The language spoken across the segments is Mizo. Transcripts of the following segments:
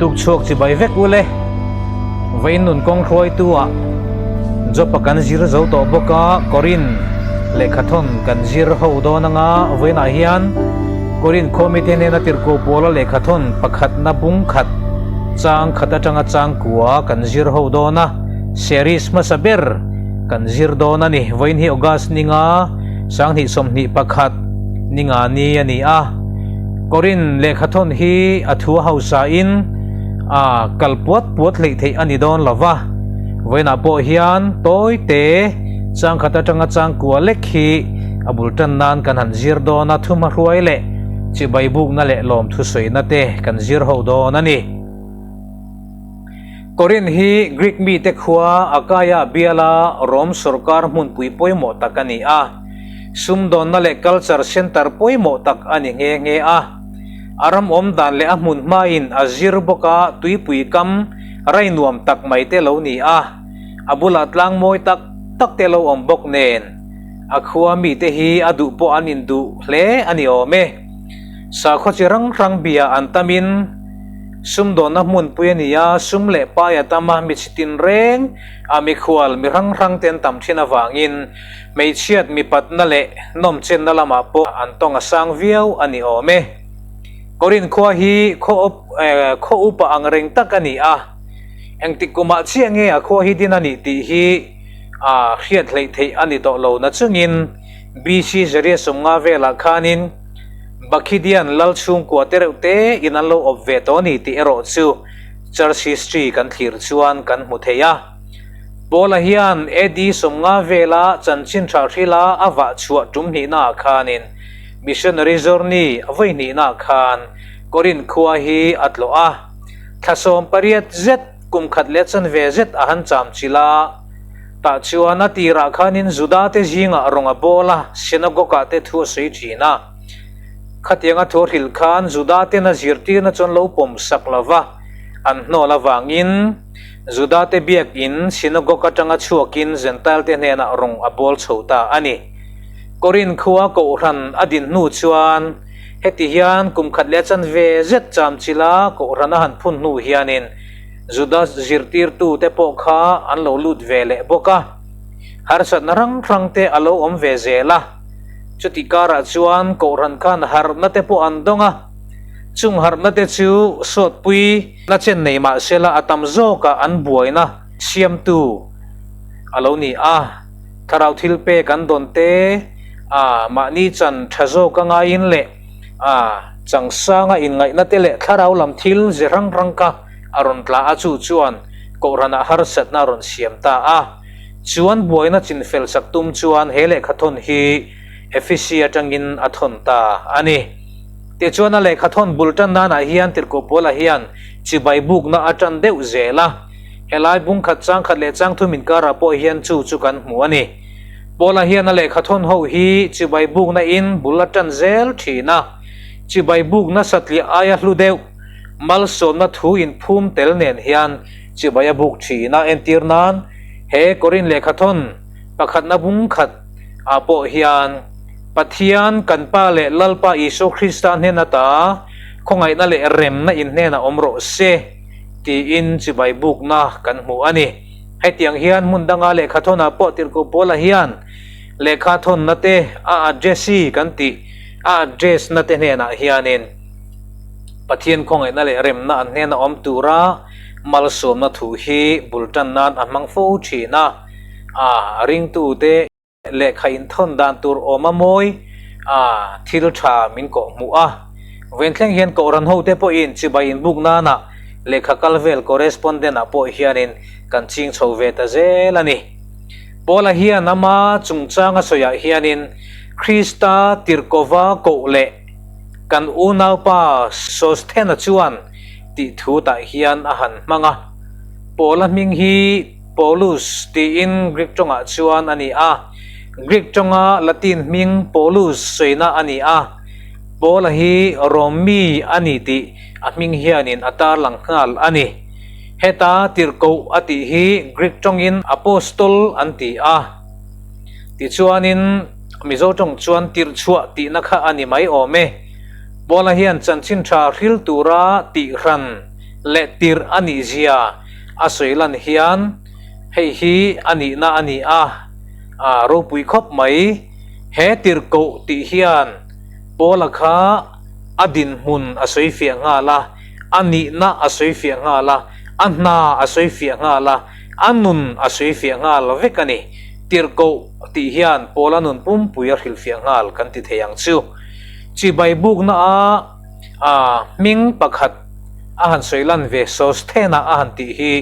Tukchhuak chibai vek ule. Vawiin nun kawng hruaitu ah Job-a kan zir zo tawh bawk a, Korin lehkhathawn kan zir ho dawn anga vawiinah hian Korin khuamite hnena tirhkoh pawla lehkhathawn pakhatna bung khat chang khat atanga chang kua kan zir ho dawn a, series hmasa ber kan zir dawn a ni. Vawiin hi August ninga 20 21 ninga ni a ni a. Korin lehkhathawn hi a thu a hausa in a kal puat puat hleih theih a ni dawn lo va, vawiinah pawh hian tawi te changkhat atanga changkua lek hi a bul tan nan kan han zir dawn a, thuma hruai leh chibai bukna leh lawmthu sawina te kan zir ho dawn a ni. Korin hi Greek mite khua Akaia biala Rom sorkar hmunpui pawimawh tak a ni a. Sumdawnna leh culture centre pawimawh tak a ni nghe nghe a. A ram awm dan leh a hmun hmain a zir bawk a, tuipui kam rai nuam tak mai te lo ni a. A bulah tlang mawi tak tak te lo awm bawk nen a khua mite hi a duh pawh an induh hle a ni awm e. Sakhaw chi hrang hrang bia an tamin sumdawnna hmunpui a ni a, sum leh pai a tam a, mi chi tinreng a mikhual mi hrang hrang te an tam thin avangin Hmeichhiat mipatna leh nawmchenna lamah pawh an tawng a sang viau a ni awm e. Korin khua hi khaw upa ang reng tak a ni a, engtik kumah chiah nge a khua hi din a nih tih hi a hriat hleih theih a ni tawh lo nachungin BC Zeria sawmnga velah khanin Bakhidian lal chhungkua te reuh te in an lo awp ve tawh a ni tih erawh chu Church history kan thlir chuan kan hmu thei a. Paula hian AD 50 vela chanchin tha hrila a vah chhuah tum hnihnaah khanin missionary journey a vawi hnihnaah khan Korinth khua hi a tlawh a. Thla 18 zet kum khat leh chanve zet a han cham chilh a. Tah chuan a tirah khanin Juda te zingah rawng a bawl a, synagogue-ah te thu a sawi thin a. Khatianga thu a hrilh khan Juda ten a zirtirna chuan lo pawm sak lo va, an hnawl avangin, Judate biakin synagogue atanga chhuakin Jentailte hnenah rawng a bawl chho ta a ni. Korinth khua Kohhran a din hnu chuan heti hian kum khat leh chanve zet chamchila Kohhran a han phun hnu hianin Juda zirtirtute pawh kha an lo lut ve leh bawk a, harsatna hrang hrangte a lo awm ve zel a. Chuti karah chuan Kohhran khan harhna te pawh an dawng a, chung harhna te chu sawtpui, Na chen nei mah sela a tam zawkah an buaina siamtu a lo ni a, thlarau thil pek an dawn te, a mahni chan tha zawka ngaiin leh a changsanga inngaihna te leh thlarau lam thil ze hrang hrang kha a rawn tla a, chu chuan Kohhranah harsatna a rawn siam ta a. Chuan buaina chinfel sak tum chuan he lehkhathawn hi Efesi atangin a thawn ta a ni. Tichuan a lehkha thawn bul tan nanah hian Tirhkoh Paula hian chibai bukna a tan deuh zel a. Helai bung khat chang khat leh chang thum inkarah pawh hian chu chu kan hmu a ni. Paula hian a lehkha thawn ho hi chibai bukna in bul a tan zel thin a. Chibai bukna satliah aia hlu deuh malsawmna thu inphum tel nen hian chibai a buk thin a. Entir nan he Korin lehkha thawn pakhatna bung khat ah pawh hian Pathian kan Pa leh Lalpa Isua Krista hnen ata khawngaihna leh remna in hnenah awm rawh se tiin chibai bukna kan hmu a ni. Hetiang hian hmun danga lehkha thawnah pawh Tirhkoh Paula hian lehkha thawnna te a addressee kan tih a address na te hnenah hianin Pathian khawngaihna leh remna an hnena awm tura malsawmna thu hi bul tan nan a hmang fo thin a, a ringtute Lehkha inthawn dan tur awm a mawi a, thil tha min kawh hmuh a. Venthleng hian Kohhran hote pawhin chibai inbuk nana lehkha kal vel correspondent ah pawh hianin kan ching chho ve ta zel a ni. Paula hian ama chungchang a sawiah hianin Krista tirhkova koh leh kan unaupa Sosthena chuan tih thu tah hian a han hmang a. Paula hming hi Paulus tiin Greek tawngah chuan a ni a. Greek tawnga Latin hming Paulus sawina a ni a. Paula hi Rom mi a ni tih a hming hianin a tarlang nghal a ni. Heta tirhkoh a tih hi Greek tawngin apostol an ti a. Tichuanin Mizo tawng chuan tirhchhuah tihna kha a ni mai awm e. Paula hian chanchin tha hril tura tihhran. leh tirh a nih zia a sawi lan hian hei hi a nihna a ni a, a ropui khawp mai. He tirhkoh tih hian Paula kha a dinhmun a sawi fiah nghal a, a nihna a sawi fiah nghal a, a hna a sawi fiah nghal a, a nun a sawi fiah nghal vek a ni. Tirhkoh tih hian Paula nun pumpui a hrilhfiah nghal kan ti thei ang chu. Chibai bukna a a hming pakhat a han sawi lan ve Sosthena a han tih hi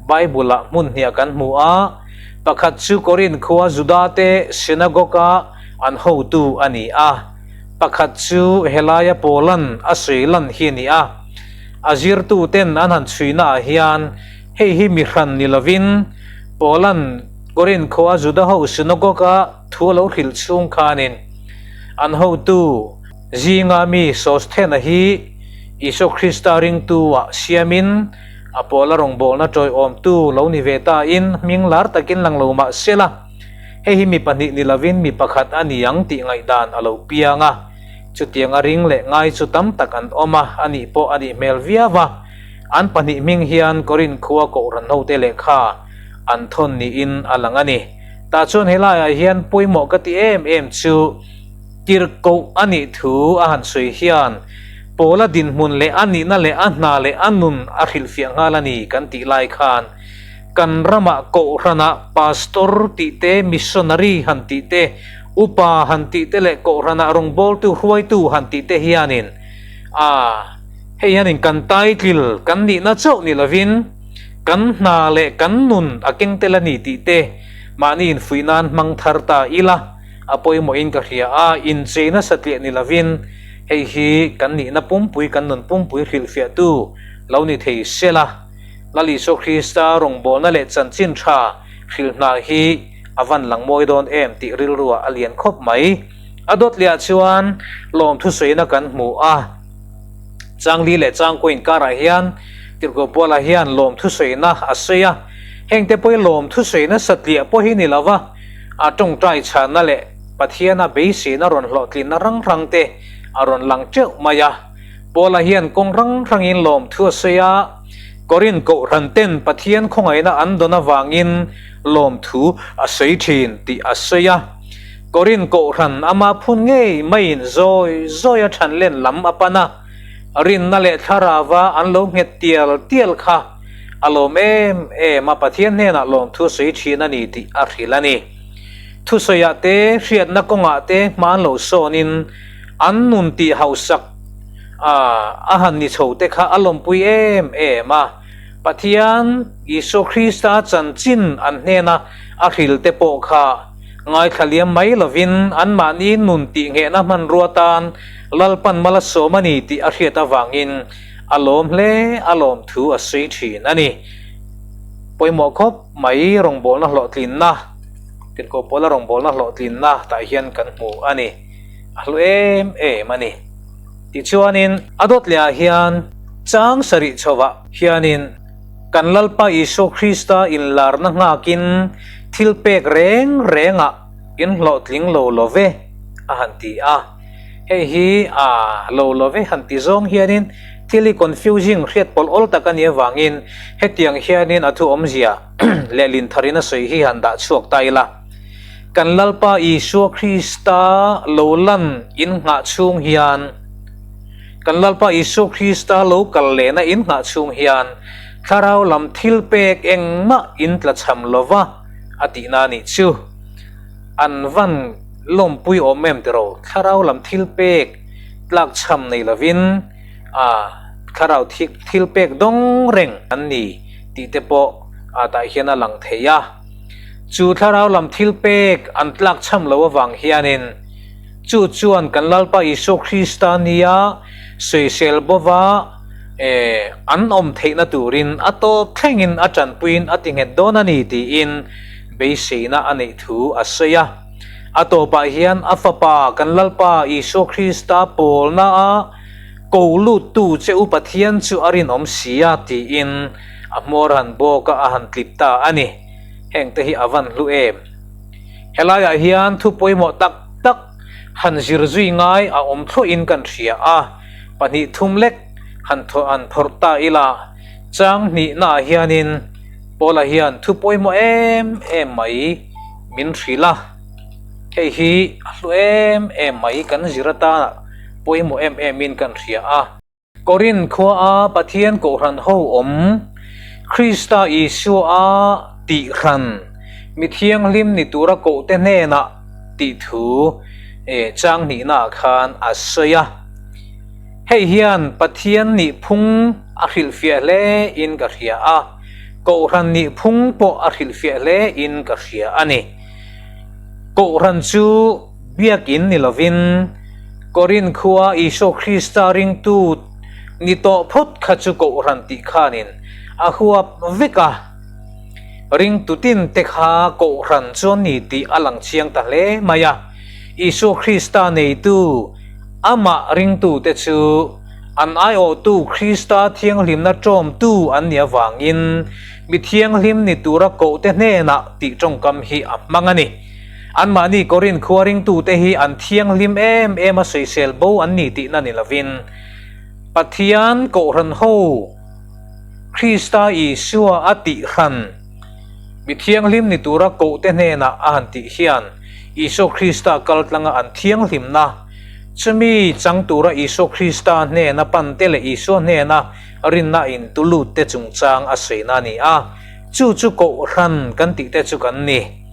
Bible ah hmun hniah kan hmu a, pakhat chu Korinth khua Judate synagogue-a an hotu a ni a, pakhat chu helaia Paula'n a sawi lan hi a ni a. A zirtuten an han chhuina ah hian hei hi mi hran ni lovin Paula'n Korinth khua Juda ho synagogue-a thu a lo hrilh chhung khanin an hotu zinga mi Sosthena hi Isua Krista ringtu-ah siamin a Paula rawngbawlna tawiawmtu lo ni ve tain hming lar takin lang lo mah se la, hei hi mi pahnih ni lovin mi pakhat a ni ang tih ngaihdan a lo piang a. Chutianga ring leh ngai chu tam tak an awm a, a nih pawh a nih hmel viau a. An pahnih hming hian Korinth khua Kohhran hote lehkha an thawn niin a lang a ni. Tah chuan helaiah hian pawimawh ka ti em em chu, Tirhkoh a nih thu a han sawi hian Paula dinhmun leh a nihna leh a hna leh a nun a hrilhfiah nghal a ni kan tih lai khan kan ramah Kohhranah Pastor tih te, Missionary han tih te, Upa han tih te leh Kohhranah rawngbawltu hruaitu han tih te hianin a hei hianin kan title kan nihna chauh ni lovin kan hna leh kan nun a keng tel a ni tih te mahni infuih nan hmang thar ta ila. A pawimawhin ka hria a, inchei nasa tliah ni lovin hei hi kan nihna pumpui, kan nun pumpui hrilhfiahtu lo ni thei se la. Lal Isua Krista rawngbawlna leh chanchin tha hrilhna hi a van lang mawi dawn em tih rilruah a lian khawp mai. A dawt lehah chuan lawmthu sawina kan hmu a, Changli leh Changkaw inkarah hian Tirhkoh Puala hian lawmthu sawina a sawi a, hengte pawh hi lawmthu sawina satliah pawh hi ni lova, A tawngtai chhanna leh Pathiana beiseina rawn hlawhtlinna rang rang te a rawn lang teuh mai a. Paula hian kawng rang rangin lawmthu a sawi a, Korinth kohhran ten Pathian khawngaihna an dawn avangin lawmthu a sawi thin tih a sawi a. Korinth kohhran ama phun ngei maiin zawi zawi a than len lam a pan a, rinna leh thlarauva an lo nghet tial tial kha A lawm em em a, Pathian hnenah lawmthu a sawi thin a ni tih a hrilh a ni. Thusawiah te, hriatna kawngah te hma an lo sawnin an nun tih hausak a a han ni chho te kha a lawmpui em em a. Pathian Isua Krista chanchin an hnena a hrilh te pawh kha ngaithla liam mai lovin anmahni nun tih nghehna hmanrua tan Lalpan mal a sawm a ni tih a hriat avangin A lawm hle, a lawm thu a sawi thin a ni. Pawimawh khawp mai rawngbawlna hlawhtlinna, Tirhkoh Paula rawngbawlna hlawhtlinna tah hian kan hmu a ni. A hlu em em a ni. Tichuanin a dawt lehah hian chang sarih chhovah hianin kan Lalpa Isua Krista inlarna nghakin thil pek reng rengah in hlawhtling lo lo ve a han ti a. Hei hi a lo lo ve han ti zawng hianin thil hi confusing hriat pawlh awl tak a nih avangin hetiang hianin a thu awmzia lehlin tharin a sawi hi han dah chhuak ta ila. Kan Lalpa Isua Krista lo lan in nghah chhung hian Kan Lalpa Isua Krista lo kal lehna in nghah chhung hian thlarau lam thil pek engmah in tlachham lova a tihna a nih chu. An van lawmpui awm em tiraw? Thlarau lam thil pek tlak chham nei lovin a thlarau thil pek dawng reng an ni tih te pawh a tah hian a lang thei a. Chu thlarau lam thil pek an tlak chham lo avang hianin chu chuan kan Lalpa Isua Krista nia sawisel bova an awm theihna turin a tawp thlengin a tanpuiin a ti nghet dawn a ni tiin beiseina a neih thu a sawi a. A tawpah hian a Fapa, kan Lalpa Isua Krista pawlna a ko luttu che u Pathian chu a rinawm si a tiin a hmawr han bawk a, a han tlip ta a ni. Hengte hi a van hlu em? Helaiah hian thu pawimawh tak tak han zir zui ngai a awm thluahin kan hria a, pahnih thum lek han han phawrh ta ila. Chang hnihnaah hianin Paula hian thu pawimawh em em mai min hrilh a, hei hi a hlu em em mai kan zir atana pawimawh em emin kan hria a. Korinth khuaa Pathian Kohhran ho awm, Krista Isua a tihhran mi thianghlim ni tura kohte hnenah tih thu chang hnihnaah khan a sawi a. Hei hian Pathian nihphung a hrilhfiah hle in ka hria a, Kohhran nihphung pawh a hrilhfiah hle in ka hria a ni. Kohhran chu Biakin ni lovin Korinth khua Isua Krista ringtu ni tawh phawt kha chu Kohhran tih khanin a huap vek a. Ringtu tin te kha Kohhran chuan ni tih a lang chiang ta hle mai a. Isua Krista neitu amah ringtute chu an aiawhtu Krista thianghlimna ṭawmtu an nih avangin mi thianghlim ni tura kohte hnenah tih ṭawngkam hi a hmang a ni. Anmahni Korinth khua ringtute hi an thianghlim em em a sawisel bo an ni tihna ni lovin, Pathian Kohhran ho Krista Isua a tihhran mi thianghlim ni tura kohte hnenah a han tih hian Isua Krista kaltlanga an thianghlimna chumi chang tura Isua Krista hnena pante leh Isua hnena rinna a intulut te chungchang a sawina a ni a, chu chu Kohhran kan tihte chu kan ni.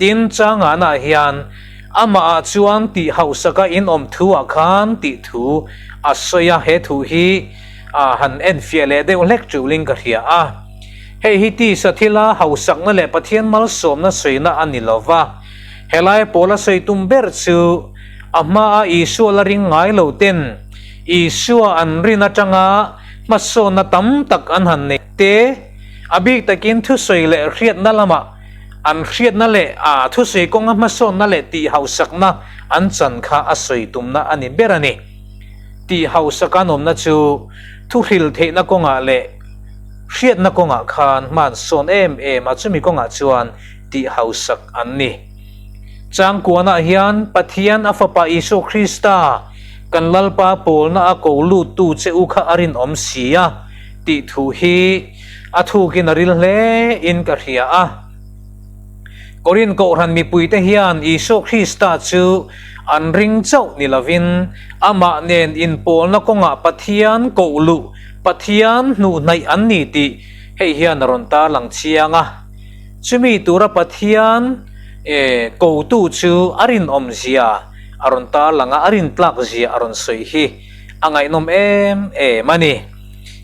Tin, Changana hian amahah chuan tih hausaka inawm thu-ah khan tih thu a sawi a, he thu hi han enfiah leh deuh hlek tulin ka hria a. Hei hi tisa thila hausakna leh Pathian malsawmna sawina a ni lo va, helai pawla sawi tum ber chu a hmaa Isua la ring ngai lo ten Isua an rin atanga hmasawnna tam tak an han nei te, a bik takin thusawi leh hriatna lamah An hriatna leh a thusawi kawnga hmasawnna leh tih hausakna an chan kha a sawi tumna a ni ber a ni. Tih hausak an awmna chu thuhril theihna kawngah leh hriatna kawngah khan hma an sawn em em a, chumi kawngah chuan tih hausak an ni. Changkuanah hian Pathian a Fapa Isua Krista kan Lalpa pawlna a ko luttu che u kha a rinawm si a tih thu hi A thukin a ril hle in ka hria a. Korinth Kohhran mipuite hian Isua Krista chu an ring chauh ni lovin amah nen inpawlna kawngah Pathian koh luh, Pathian hnuhhnaih an ni tih hei hian a rawn tarlang chiang a. Chumi tura Pathian kotu chu a rinawmzia a rawn tarlang a, a rintlak zia a rawn sawi hi a ngaihnawm em em a ni.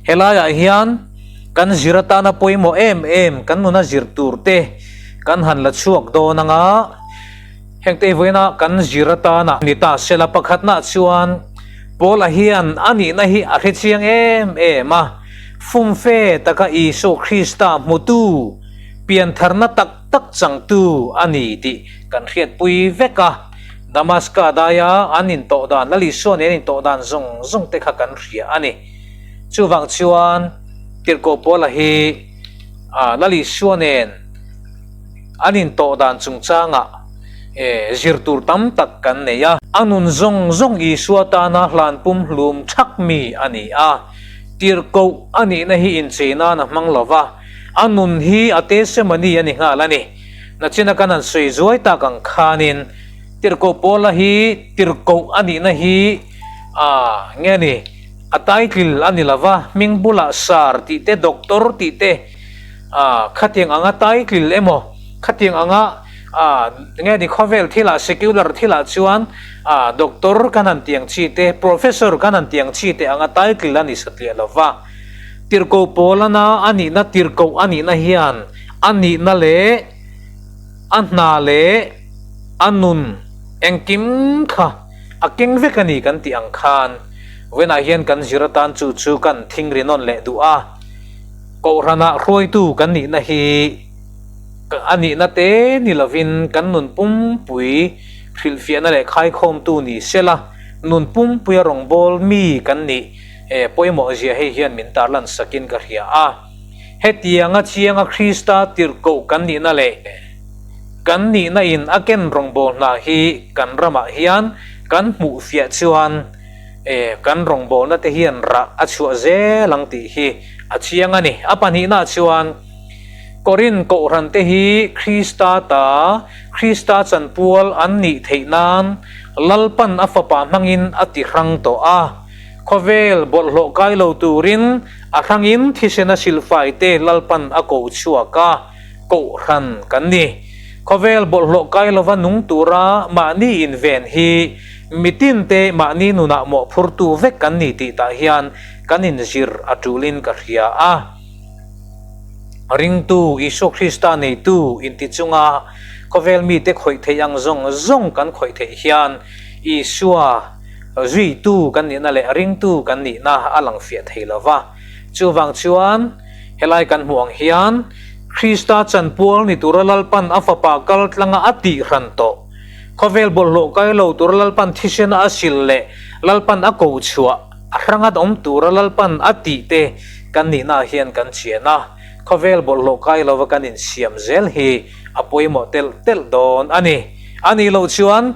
Helaiah hian kan zir atana pawimawh em em kan nuna zir tur te kan han la chhuak dawn anga, hengte vawiina kan zir atana ni ta sela pakhatna chuan Paula hian a nihna hi a hre chiang em em a, fumfe taka Isua Krista hmutu, piantharna tak tak changtu a ni tih kan hriatpui vek a, Damaska daia an intawh dan, Lal Isua nen an intawh dan zawng zawng te kha kan hria a ni. Chuvang chuan Tirhkoh Paula hi Lal Isua nen an intawh dan chungchangah zir tur tam tak kan nei a. A nun zawng zawng Isua tana hlan pumhlum thak mi a ni a, tirhkoh a nihna hi inchei nan a hmang lo va, a nun hi a testimony a ni nghal a ni. Nachina kan han sawi zuai tak ang khanin Tirhkoh Paula hi tirhkoh a nihna hi nge ni? A title a ni lova, hming bulah sir tih te, doctor tih te, khatiang anga title emaw, khatiang anga nge ni khawvel thilah secular thilah chuan doctor kan han tih ang chi te, professor kan han tih ang chi te anga title a ni satliah lova. Tirhkoh Paulana a nihna tirhkoh a nihna hian a nihna leh a hna leh a nun engkim kha A keng vek a ni kan tih ang khan vawiinah hian kan zir atan chu chu kan thing rinawn leh duh a, Kohhranah hruaitu kan nihna hi a nihna te ni lovin kan nun pumpui hrilhfiahna leh khaikhawmtu ni sela, nun pumpuia rawngbâwl mi kan nih pawimawh zia hei hian min tarlan sakin ka hria a. Hetianga chianga Krista tirhkoh kan nihna leh kan nihna in a ken rawngbâwl hna hi kan ramah hian kan hmuh fiah chuan E, kan rawngbawlna te hian rah a chhuah zel ang tih hi a chiang a ni. A pahnihnaah chuan Korinth kohhran te hi Krista ta, Krista chanpual an nih theih nan Lalpan a Fapa hmangin a ti hrang tawh a. Khawvel bawlhhlawh kai lo turin a hrangin thisena silfai te Lalpan a ko chhuak a, kohhran kan ni. Khawvel bawlhhlawh kai lova nung tura mahni inven hi mitin te mahni nunah mawhphurtu vek kan ni tih tah hian kan inzir a tulin ka hria a. Ringtu, Isua Krista neitu inti chunga khawvel mite khawih theih ang zawng zawng kan khawih theih hian Isua zuitu kan nihna leh ringtu kan nihna a lang fiah thei lo va. Chuvang chuan helai kan hmuh ang hian Krista chanpual ni tura Lalpan a Fapa kal tlanga a tih hran tawh. Khawvel bawlhhlawh kai lo tura Lalpan thisena a sil leh Lalpan a ko chhuah a hranga awm tura Lalpan a tih te kan nihnaah hian kan chian a. Khawvel bawlhhlawh kai lova kan insiam zel hi a pawimawh telh telh dawn a ni. A nih loh chuan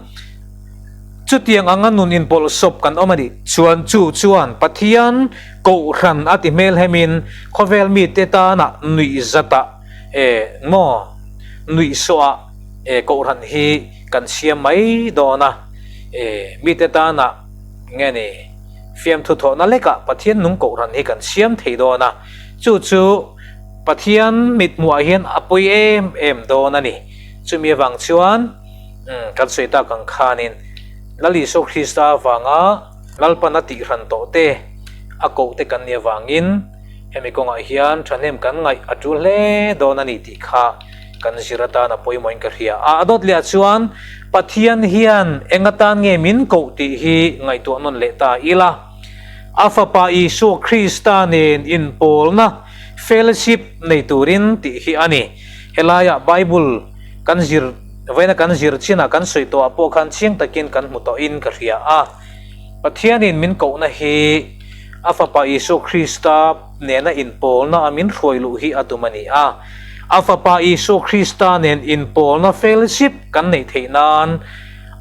chutiang anga nun inpawlh sawp kan awm a nih chuan chu chuan Pathian Kohhran a ti hmelhemin khawvel mite tana nuihzatah e maw nuihsawhah e Kohhran hi kan siam mai dawn a, e mite tana nge ni fiamthu thawhna lekah Pathian nung Kohhran hi kan siam thei dawn a, chu chu Pathian mithmuhah hian a pawi em em dawn a ni. Chumi avang chuan kan sawi tak ang khanin Lal Isua Krista avanga Lalpan a tihhran tawh te, a koh te kan nih avangin hemi kawngah hian thahnem kan ngaih a tul hle dawn a ni tih kha kan zir atan a pawimawhin ka hria a. A dawt leh ah chuan Pathian hian eng atan nge min koh tih hi ngaihtuah nawn leh ta ila. A Fapa Isua Krista nen inpawlna, fellowship, nei turin tih hi a ni. Helaiah Bible kan zir vawiina kan zir chinah kan sawi tawhah pawh khan chiang takin kan hmu tawhin ka hria a. Pathianin min kohna hi a Fapa Isua Krista nena inpawlna a min hruai luh hi a tum a ni a. A Fapa Isua Krista nen inpawlna fellowship kan neih theih nan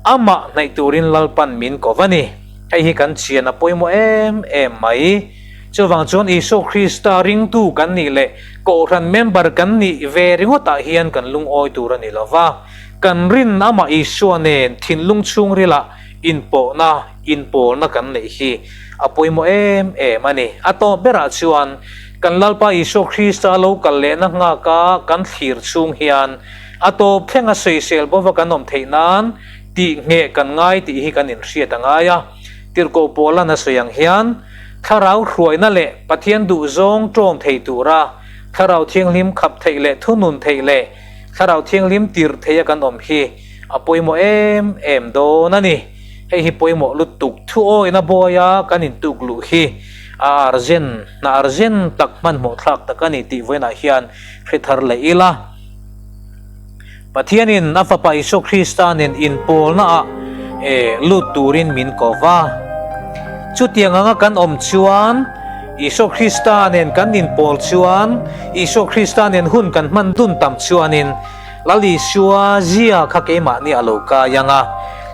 amah hnaih turin Lalpan min ko va ni. Hei hi kan chian a pawimawh em em mai. Chuvang chuan Isua Krista ringtu kan nih leh Kohhran member kan nih ve ringawtah hian kan lungawi tur a ni lo va. Kan rin amah Isua nen thinlung chhungrilah inpawhna, inpawlna kan neih hi a pawimawh em em a ni. A tawp berah chuan kan Lalpa Isua Krista lo kal lehna nghaka kan thlir chhung hian a tawp thlenga sawisel bova kan awm theih nan tih ngheh kan ngai tih hi kan inhriat a ngai a. Tirhkoh Paula'n a sawi ang hian, Thlarau hruaina leh Pathian duhzawng ṭawm thei tura Thlarau Thianghlim khap theih leh thunun theih leh Thlarau Thianghlim tirh theia kan awm hi a pawimawh em em dawn a ni. Hei hi pawimawh lutuk thu awina bawia kan intuk luh hi a arzen, hna arzen tak hmanhmawh thlak tak a ni tih vawiinah hian hre thar leh ila. Pathianin a Fapa Isua Krista nen inpawlnaah e lut turin min ko va. Chutiang anga kan awm chuan, Isua Krista nen kan inpawl chuan, Isua Krista nen hun kan hman dun tam chuanin Lal Isua zia kha keimahni a lo kai ang a,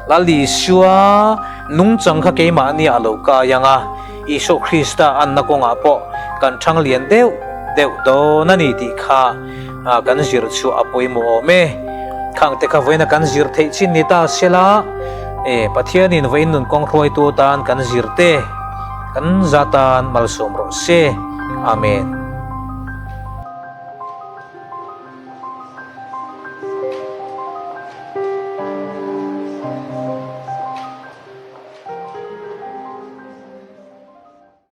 Lal Isua nungchang kha keimahni a lo kai ang a, Isua Krista anna kawngah pawh kan thang lian deuh deuh dawn a ni tih kha kan zir chu a pawimawh awm e. Khang te kha vawiina kan zir theih chin ni ta sela, e Pathianin vawiin nun kawng hruaitu atan kan zir te kan za tan malsawm rawh se. Amen.